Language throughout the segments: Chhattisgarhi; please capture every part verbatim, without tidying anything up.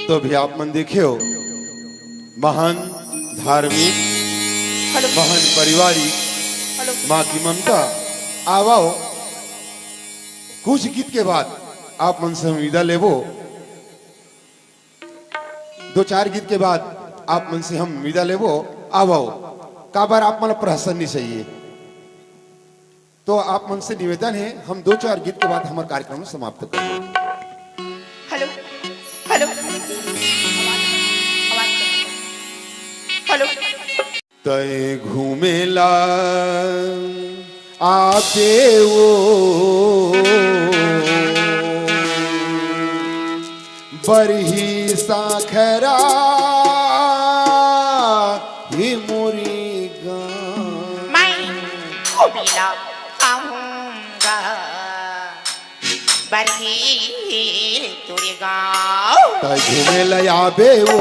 तो भी आप मन देखे हो, महान धार्मिक, हेलो। महान पारिवारिक, हेलो। माँ की ममता। आवो, कुछ गीत के बाद आप मन से हम विदा लेबो, दो चार गीत के बाद आप मन से हम विदा लेबो। आवो, काबर आप मन ला प्रहसन नहीं चाहिए। तो आप मन से निवेदन है, हम दो चार गीत के बाद हमर कार्यक्रम समाप्त करबो। Hello, hello. आवाज, आवाज। हेलो। तय घूमे ला आबे ओ बरही साखरा ही मुरी गाँव। मैं घूमे ला आऊंगा बरही तोरे गाँव। तय घूमे ला आबे ओ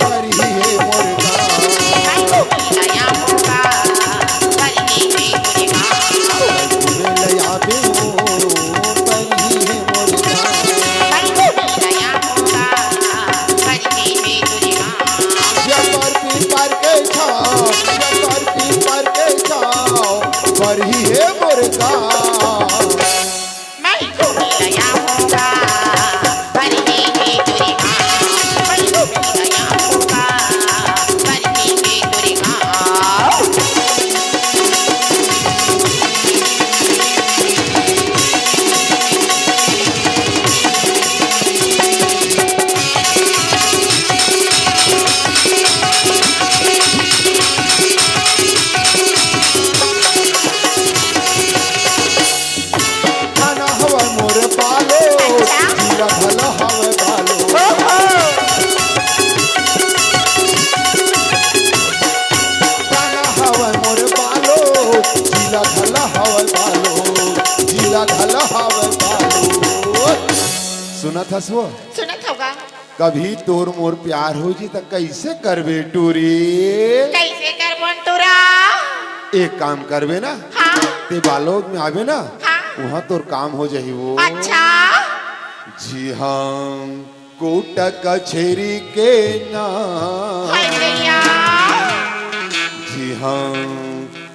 बरही हे मोर गाँव। मैं घूमे ला आऊंगा बरही हे तोरे गाँव। तय घूमे ला आबे ओ बरही हे मोर गाँव। मैं घूमे ला आऊंगा बरही हे तोरे गाँव। जबर पीपर के छाँव, जबर पीपर के छाँव, बरही हे मोर गाँव। मैं घूमे ला आऊंगा बरही हे तोरे गाँव। मैं घूमे ला आऊंगा बरही हे तोरे गाँव। खाना हवय मोर पालो, अच्छा। जिला घला हवय बालो। ओहो। खाना हवय मोर पालो, जिला घला हवय बालो, जिला घला हवय बालो। सुनत हस वो? सुनत हव गा। कभी तोर मोर प्यार हो जी त कइसे करबे टूरी? कइसे करबो टूरा? एक काम करबे ना, हाँ। ते बालोद में आबे ना, हाँ। उहाँ तोर काम हो जाही वो। अच्छा। जी हाँ, कोट कचेरी के नाम। हाय भैया। जी हाँ,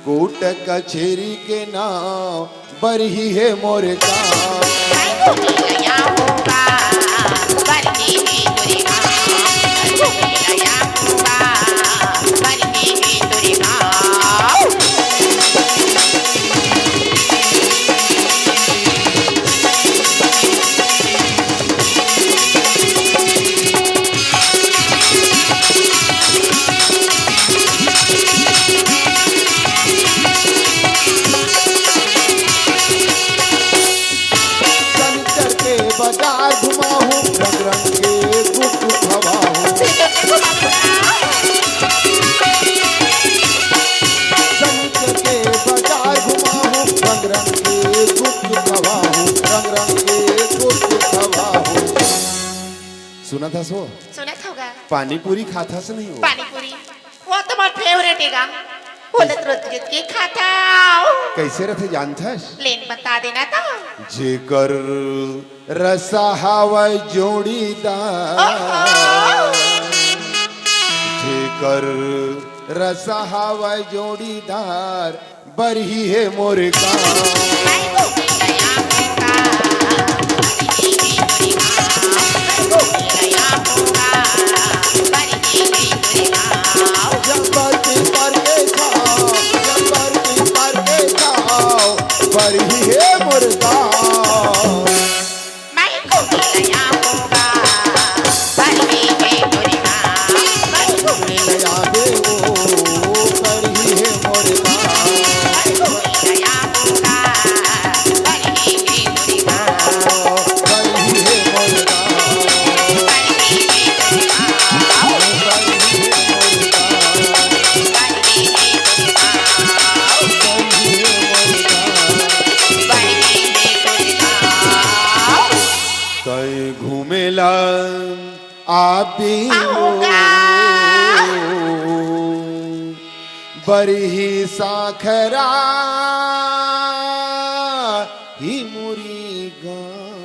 कोट कचेरी के नाम बरही हे मोर गाँव। शनिचर के बाजार घुमाहूँ, रंग रंग के गुपचुप खवाहूँ। शनिचर के बाजार घुमाहूँ, रंग रंग के गुपचुप खवाहूँ, रंग रंग के गुपचुप खवाहूँ। सुनत हस वो? सुनत हव गा। पानी पूरी खाथस नहीं वो? पानी पूरी। वो तो मोर फेवरेट हे गा। वो तो रोज रोज के खाता हूँ। कइसे रथे जानथस? लेन बता देना तो। जेकर रसा हवय जोड़ीदार, ओहो। जेकर रसा हवय जोड़ीदार, बरही हे मोर गाँव। जंगल पीपर के छाँव, जंगल पीपर के छाँव, बरही हे मोर गाँव। तय घूमे ला आबे ओ बरही साखरा ही मुरी गाँव।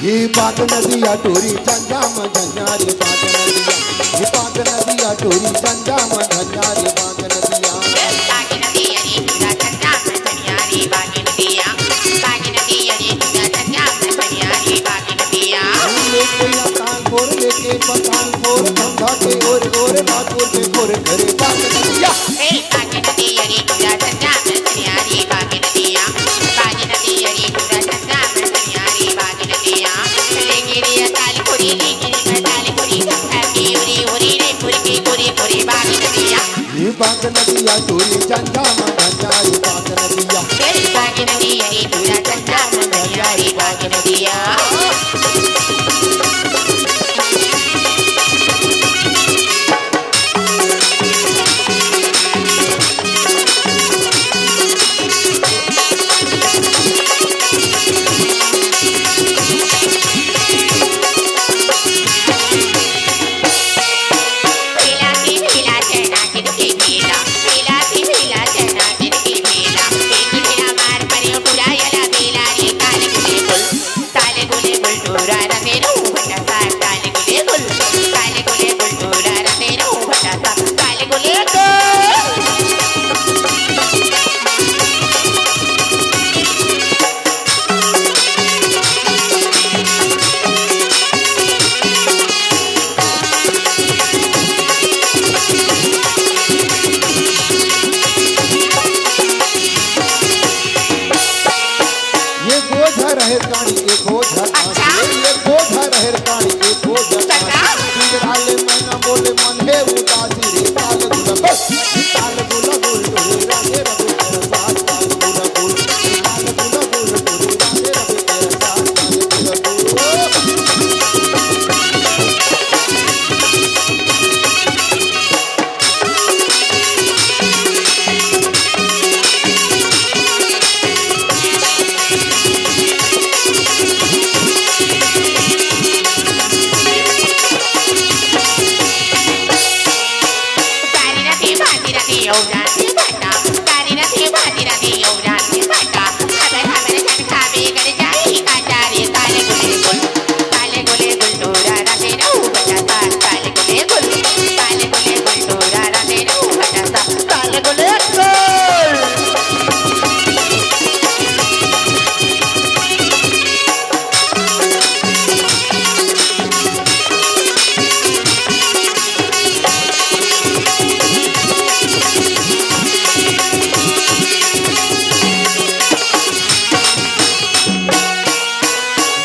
ये पाक नदिया टोरी झंझा म झंझा रे पाक नदिया, ये पाक नदिया टोरी झंझा म झंझा रे पाक नदिया। पठानकोट धंधा के ओर ओर रायपुर के खोर घरे बाग नदिया। ए बाग नदिया रे टूरा चंदा मंदिया रे बाग नदिया। बाग नदिया रे टूरा चंदा मंदिया रे बाग नदिया। ले गिरी ताल कोरी ले गिरी ताल कोरी धंधा के ओरी ओरी रे पुर के कोरी कोरी बाग नदिया। ये बाग नदिया टूरी चंदा मंदिया रे बाग नदिया। ए बाग नदिया रे टूरा चंदा मंदिया रे बाग नदिया। ये बोझा रहेर काड़ी, ये बोझा अच्छा। काड़ी, ये बोझा रहेर काड़ी, ये बोझा काड़ी। सरकार। पिंजरा ले मैना बोले मन हे उदासी रे, ताल गुला बोल, ताल गुला बोल, टोरी राधे रघु तेरा साथ, ताल गुला बोल, ताल गुला बोल, टोरी राधे रघु तेरा साथ, ताल गुला बोल।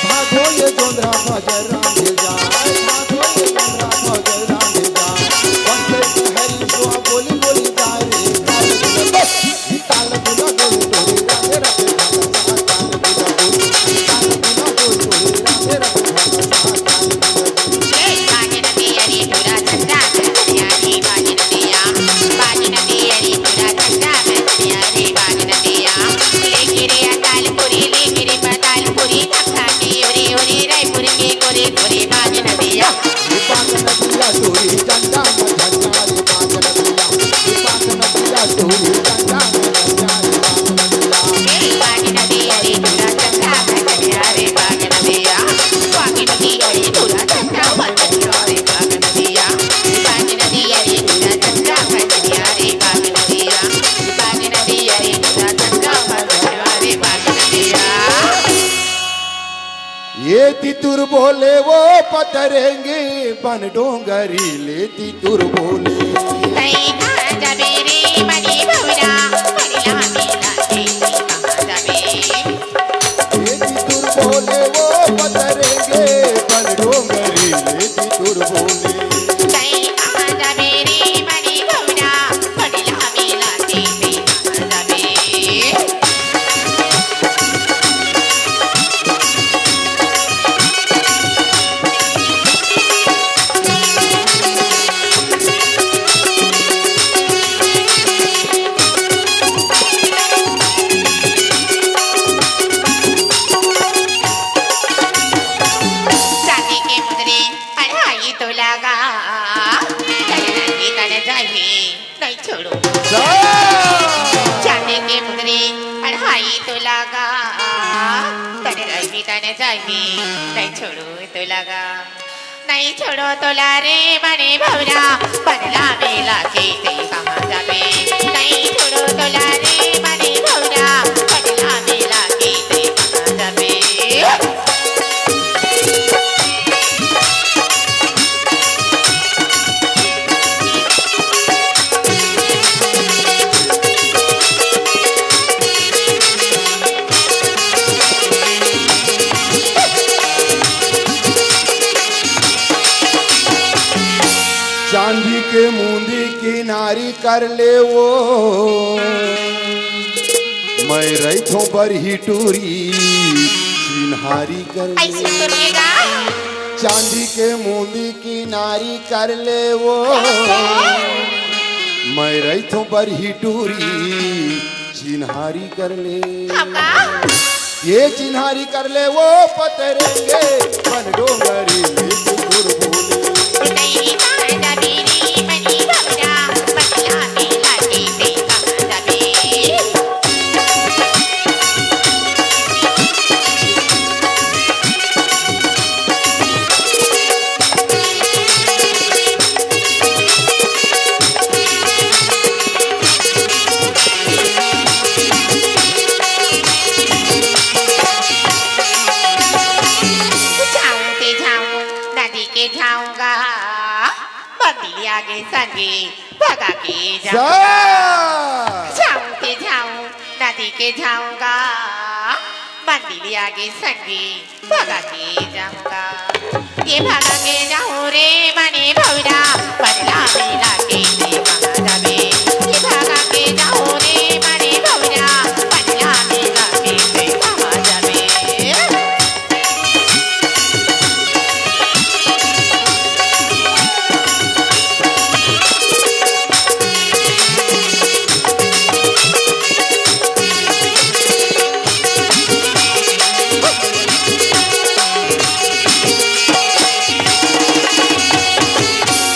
भागो ये जोंधरा भजन रांधे जाय, भागो ये जोंधरा भजन रांधे जाय। पंचे हरी सुआ बोली बोली जाय रे, ताल गुला बोल, ताल गुला बोल, टोरी राधे राधे भाला सा, ताल गुला बोल, ताल गुला बोल, टोरी राधे राधे भाला सा, ताल गुला बोल। ये तितुर बोले वो पतरेंगे बन डोंगरी ले तितुर बोले। तई कहाँ जाबे रे मनी भौरा, मनी लामी लागे तई कहाँ जाबे। ये तितुर बोले वो पतरेंगे बन डोंगरी ले तितुर बोले। तई कहाँ जाबे रे मनी भौरा, मनी लामी लागे तई कहाँ जाबे। चांदी के मुंदरी अढ़ाई तोला गा, तन रही तन जाही। नहीं छोड़ो। जा। चांदी के मुंदरी अढ़ाई तोला गा, तन रही तन जाही, नहीं छोड़ो तोला गा। नहीं छोड़ो तोला रे मने भौरा, बदला मेला के ते कहाँ जाबे। नहीं छोड़ो तोला रे मने भौरा, बदला मेला के ते कहाँ जाबे। नारी कर ले वो, मैं रहिथों बरही टूरी, चिन्हारी कर ले। ऐसे तो नहीं गा। चांदी के मुंदी की नारी कर ले वो, मैं रहिथों बरही टूरी, चिन्हारी कर ले। हाँ का? ये चिन्हारी कर ले वो पतरेंगे, बन डोंगरी में कुकुर बोले। झाऊं ते झाऊं, नदी के झाऊं गा, बंदी आगे संगी, भगा के जाऊं। सा- झाऊं ते झाऊं, नदी के झाऊं गा, बंदी आगे संगी, भगा के जाऊंगा। ये भगा के जाऊं रे मने भौरा, पगला मिला के रे कहाँ जाबे। ये भगा के जाऊं रे मने भौरा, पगला मिला के रे कहाँ जाबे।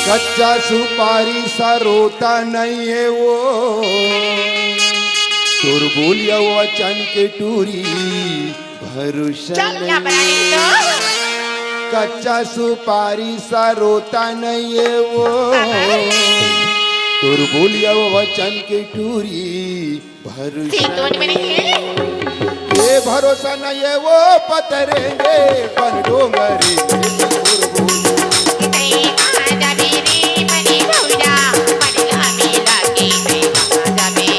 कच्चा सुपारी सा रोता नहीं है वो, तोर बोलिया वचन के टूरी भरोसा चल, नहीं। कच्चा सुपारी सा रोता नहीं है वो, तोर बोलिया वचन के टूरी भरोसा सीतोन में नहीं है। ये भरोसा नहीं है वो पतरेंगे बन डोंगरी में कुकुर बोले। नहीं कहाँ जाबे रे मने भौरा, मन लामे लागे नहीं कहाँ जाबे।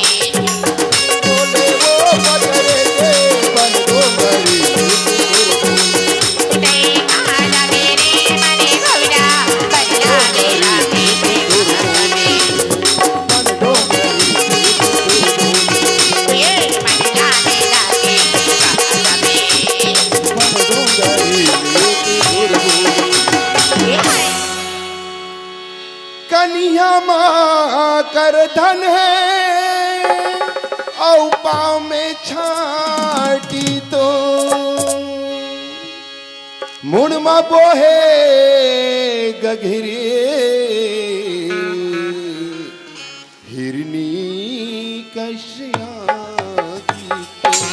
बोले वो पतरेंगे बन डोंगरी में कुकुर बोले। नहीं कहाँ जाबे रे मने भौरा, मन लामे लागे नहीं कहाँ जाबे। कनिहा माँ कर धन है, अउ पाँव में छाटी तो मुड़ मा बोहे गघरी। हिरनी कस आँखी तो।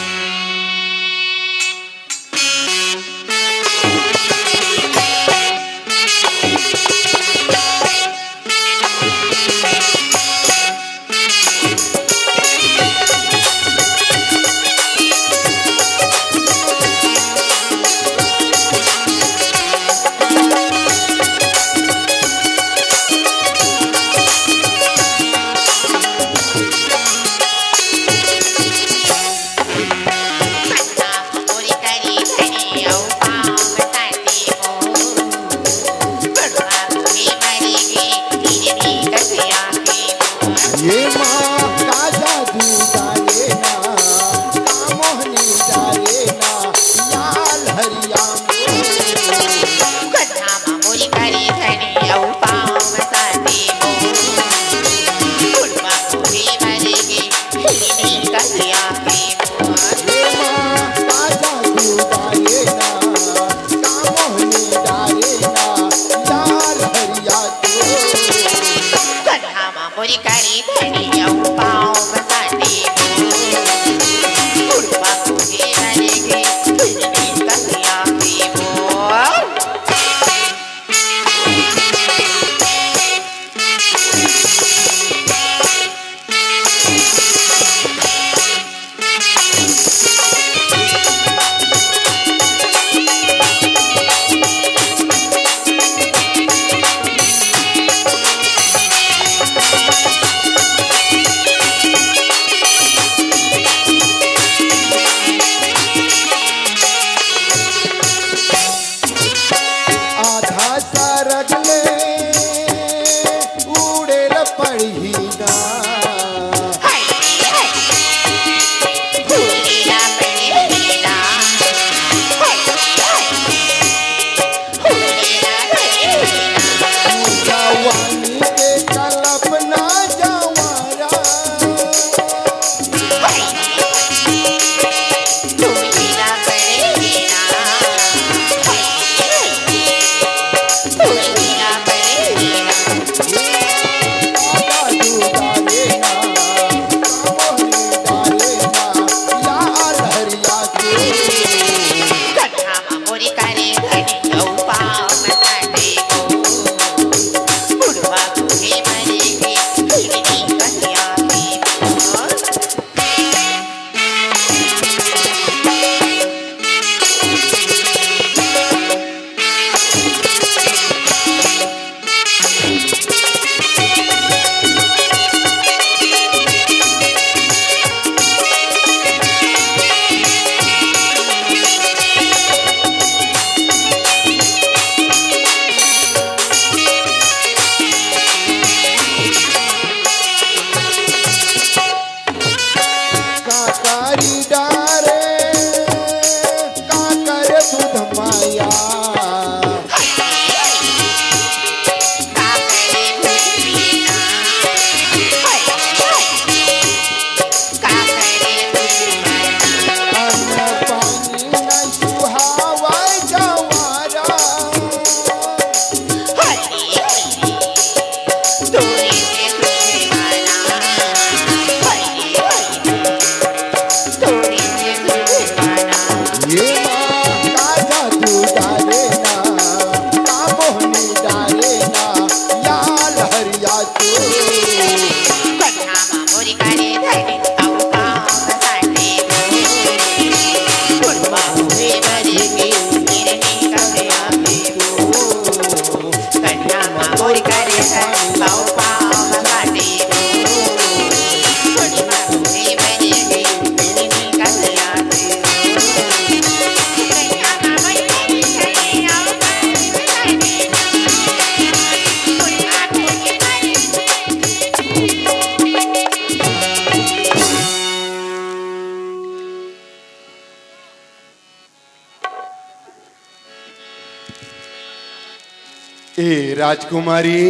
ए राजकुमारी।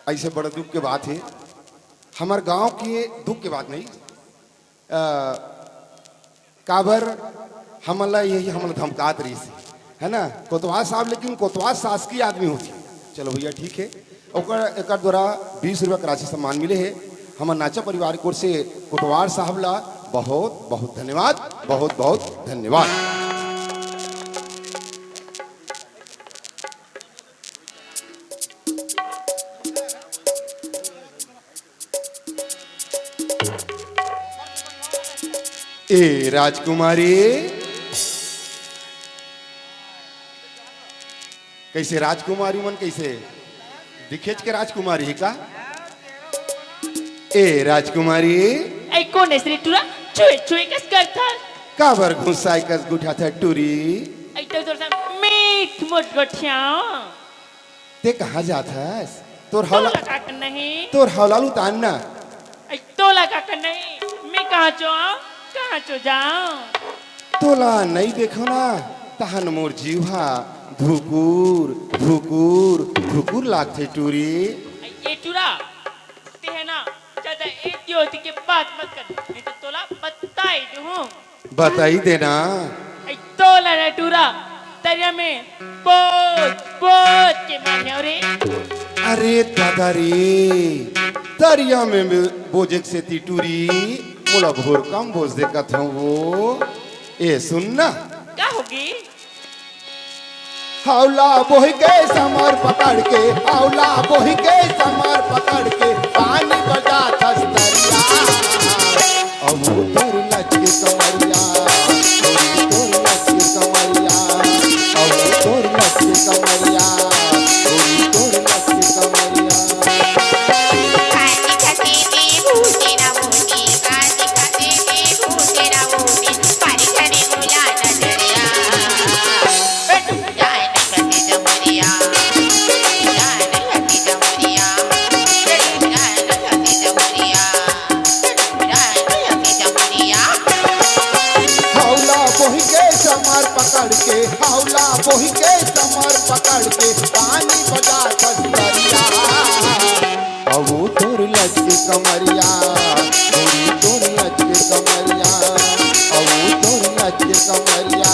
ऐसे बड़ा दुख के बात हे, हमर गांव के दुख के बात नहीं। अ, काबर हमन ला यही, हमन ला धमकात रहिस, है ना कोतवाल साहब, लेकिन कोतवाल शासकीय आदमी होथे। चलो भैया, ठीक है, ओकर, एकर द्वारा बीस रुपया के राशि सम्मान मिले हे। हमर नाचा परिवार की ओर से कोतवाल साहब ला बहुत बहुत धन्यवाद, बहुत बहुत धन्यवाद। ए राजकुमारी, कैसे राजकुमारी मन, कैसे दिखेच के राजकुमारी हे का? ए राजकुमारी। ऐ कोन एस रे टूरा? छुए छुए कस करथस। काबर घुसाय कस गुठाथस टूरी? ऐ तो तोर सा मीठ मोठ गोठिया। ते कहाँ जात हस? तोर हौला-, तोला का करना हे? तोर हौला ल उतार ना। ऐ तोला का करना हे? मैं कहाँ चो आऊँ, कहाँ चो जाऊँ? तोला नइ देखो ना, तहन मोर जीव हा धुकुर, धुकुर, धुकुर लागथे टूरी। ऐ ये टूरा, ते है ना, ज्यादा एती ओती के बात मत कर, नहीं तो तोला बताई दूँ। बताई देना। ऐ तोला ना टूरा, तरिया में बोज, बोज के मारने हो रे। अरे दादा रे, तरिया में बोजे के सेती टूरी, मोला भोरका म बोज दे कथों वो। ए सुन ना। का होगे? हौला बोहि के समर पकड़ के, हौला बोहि के समर पकड़ के, पानी बजाथस तरिया। अउ तोर लचके कमरिया, अउ तोर लचके कमरिया, अउ तोर लचके कमरिया, अउ तोर लचके कमरिया। हौला बोहि के समर पकड़ के, हौला बोहि के समर पकड़ के, पानी बजाथस तरिया। अउ तोर लचके कमरिया, अउ तोर लचके कमरिया, अउ तोर लचके कमरिया,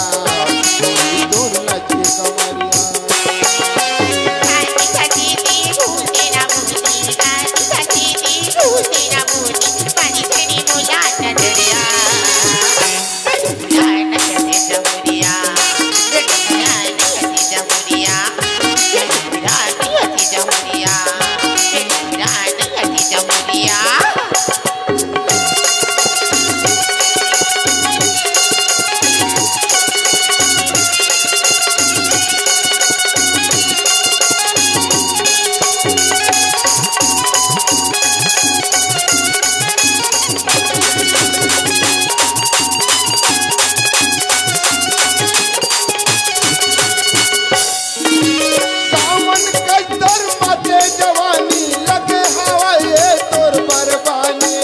अउ तोर लचके कमरिया। सावन कस दरमाथे जवानी, लगे हवय ए तोर बरबानी।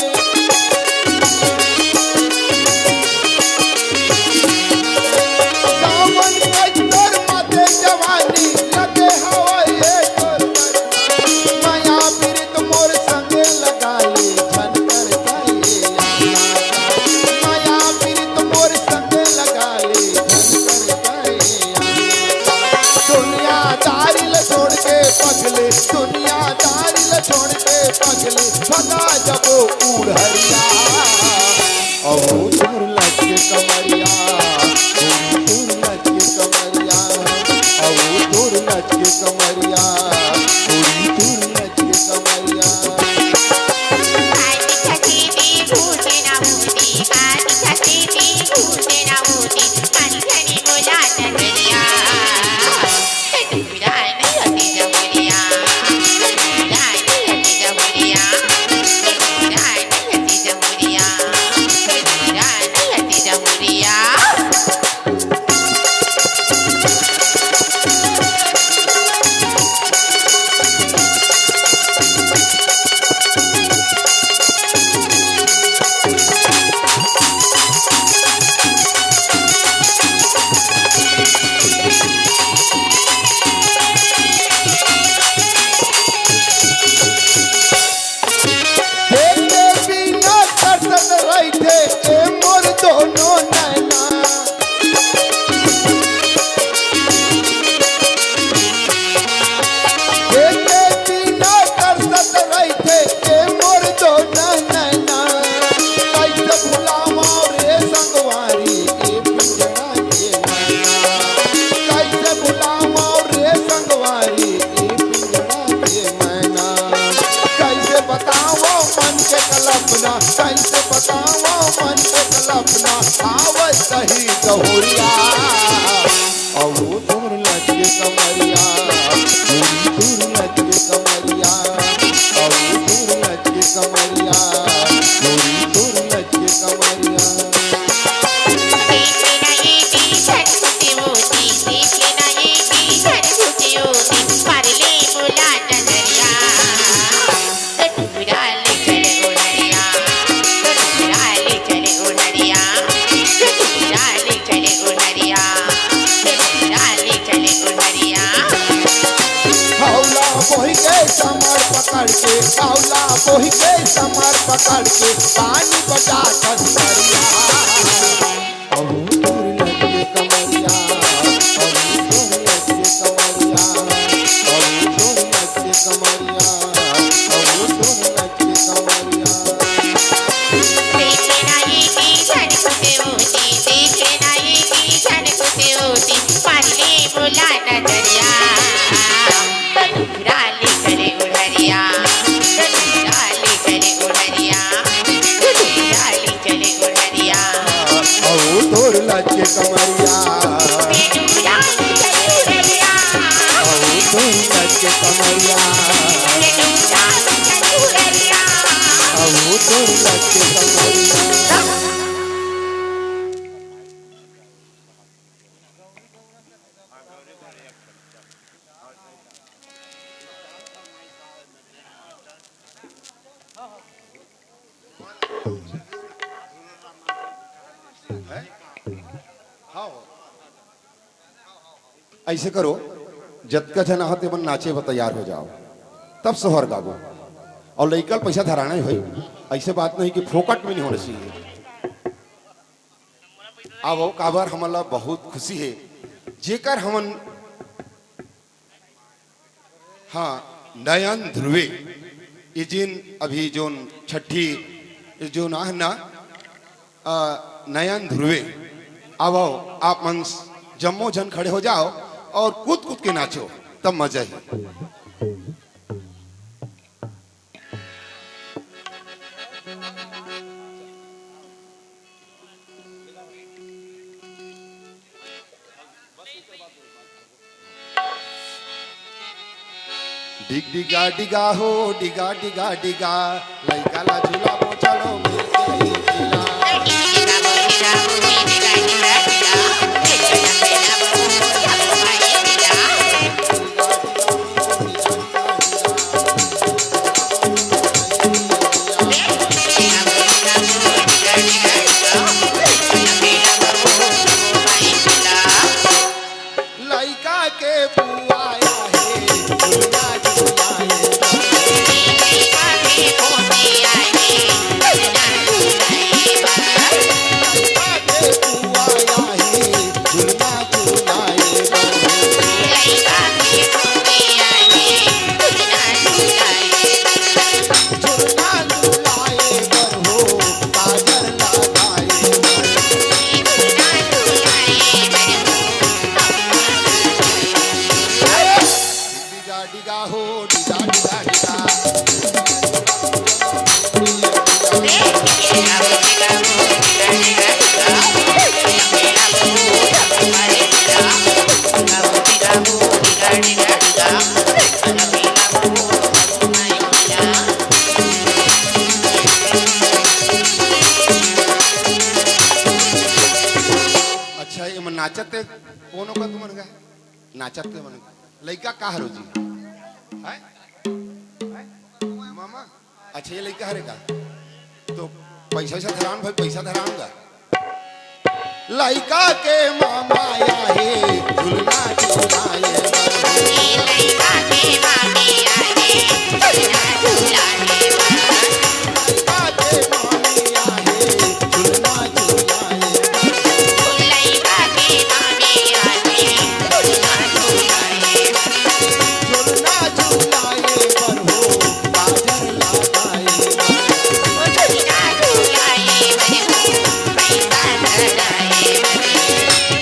सावन कस दरमाथे जवानी, लगे हवय ए तोर बरबानी। मया प्रीत मोर संगे लगा ले, झन कर जाए। मया प्रीत मोर संगे लगा ले, झन कर जाए। दुनियादारी ल छोड़ के पगले, दुनियादारी ल छोड़ के पगले, भगा जबो उड़हरिया। अहो तोर लचके कमरिया, तोर, तोर लचके कमरिया, अहो तोर लचके कमरिया, तोर, तोर लचके कमरिया। ना आवत सही दहुरिया। अउ तोर लचके कमरिया, गोरी तोर लचके कमरिया, अउ तोर लचके कमरिया, गोरी तोर लचके कमरिया। देखे ना ये दी झटकुटी होती, देखे ना ये दी झटकुटी होती, मार ले मोला नजरिया। तो टुकड़ा ले चले ओ नरिया, तो टुकड़ा ले चले ओ नरिया, तो टुकड़ा ले चले ओ नरिया, तो टुकड़ा ले चले ओ नरिया। हौला बोहि के कमर पकड़ के, हौला बोहि के कमर पकड़ के, पानी बजा दस दरिया। अहू तोर लचके कमरिया, अहू तोर लचके कमरिया, अहू तोर लचके कमरिया, अहू तोर लचके कमरिया। देखे ना ये की झटकुटे होती, देखे ना ये की झटकुटे होती, पाले बोला नजरिया। तो टुकड़ा ले चले ओ नरिया, तो टुकड़ा ले चले ओ नरिया, तो टुकड़ा ले चले ओ नरिया। अहू तोर लचके कमरिया। अहू तोर लचके कमरिया। अहू तोर लचके कमरिया। अइसे करो, जतका झन आहा तेमन नाचे बर तैयार हो जाओ, तब सोहर गाबो। अउ लइका ल पइसा धराना ही होई, अइसे बात नहीं कि फोकट में नहीं होना चाहिए। अब वो काबर हमन ला बहुत खुशी हे, जेकर हमन हाँ, नयन ध्रुवे, ये जिन अभी जोन छठी, ये जोन आह ना, अ, नयन ध्रुवे, आवो, आप मन जम्मो झन खड़े हो जाओ और कूद कूद के नाचो, तब मजा ही। डिग डिगा डिगा हो, डिगा डिगा डिगा, लइका ला झुलाबो चलो मिलके लइका ला। लइका के बुआया हे, झुलना झुलाए बर। लइका के बुआया हे, झुलना झुलाए बर। लइका के बुआया हे, झुलना झुलाए बर। झुलना झुलाए बर हो, काजर लगाए बर। डिगा डिगा हो, डिगा डिगा डिगा। अच्छा, ये मन नाचत हे, कोनो का तुमन का? नाचत हे मन का? लइका का हरो जी? हैं? हैं? मामा? अच्छा, ये लइका हरे का? तो पैसा वैसा धरान भाई, पैसा धरान का? लइका के मामा आए हे, झुलना झुलाए बर। लइका के मामी आए हे, झुलना झुलाए बर। लइका के मामी आए हे, झुलना झुलाए बर। लइका के मामी आए हे, झुलना झुलाए बर। झुलना झुलाए बर हो, काजर लगाए बर। ओ झुलना झुलाए बर हो, पैसा धराए बर।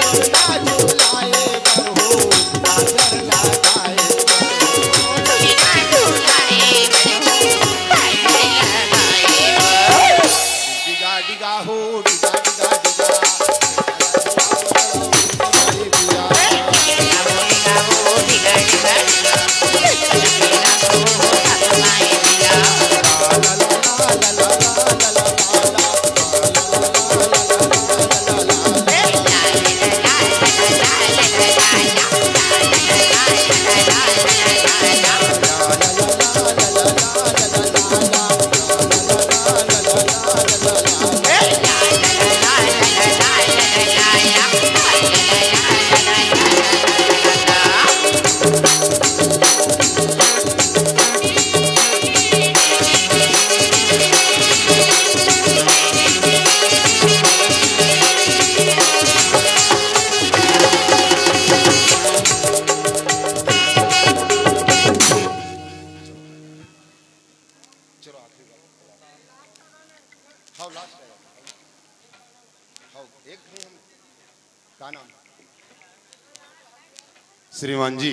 झुलना झुलाए बर हो, श्रीमान जी।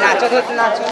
नाचो तो नाचो।